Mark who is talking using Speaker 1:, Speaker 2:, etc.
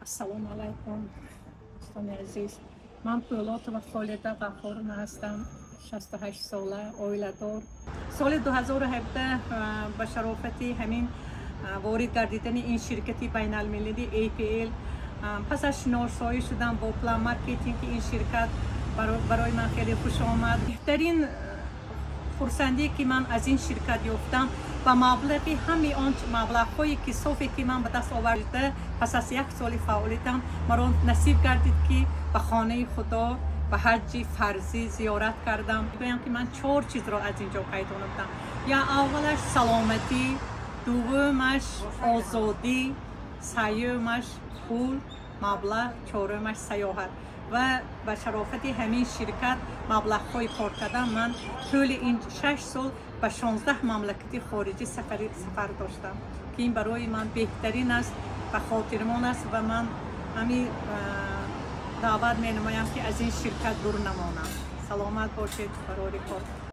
Speaker 1: Ассалому алайкум, дӯстони азиз. Ман Пӯлотова Холида Ғаффоровна ҳастам, 68 сола, оиладор. Соли 2017 ба шарофати ҳамин ворид гардидани ин ширкати байналмилалии APL, пас аз шиносоӣ шудан бо план маркетинги ин ширкат, барои ман хеле хуш омад. Беҳтарин хурсандие, ки ман аз ин ширкат ёфтам, ба маблағи ҳамаи он маблағҳое ки софе ки ман ба даст оварда, пас аз як соли фаъолиятам маро насиб гардид, ки ба хонаи Худо ба ҳаҷҷи фарзӣ зиёрат кардам. Гӯям, ки ман чор чизро аз ин ҷо пайдо намудам: я аввалаш саломатӣ, дуввумаш озодӣ, сеюмаш пул, маблағ, чорумаш саёҳат. Ва ба шарофати ҳамин ширкат маблағҳои кор кардан ман тӯли ин 6 сол ба 16 мамлакати хориҷӣ сафар доштам, ки ин барои ман беҳтарин аст ва хотирмон аст. Ва ман ҳамин даъват менамоям, ки аз ин ширкат дур намонам. Саломат бошед, барори кор.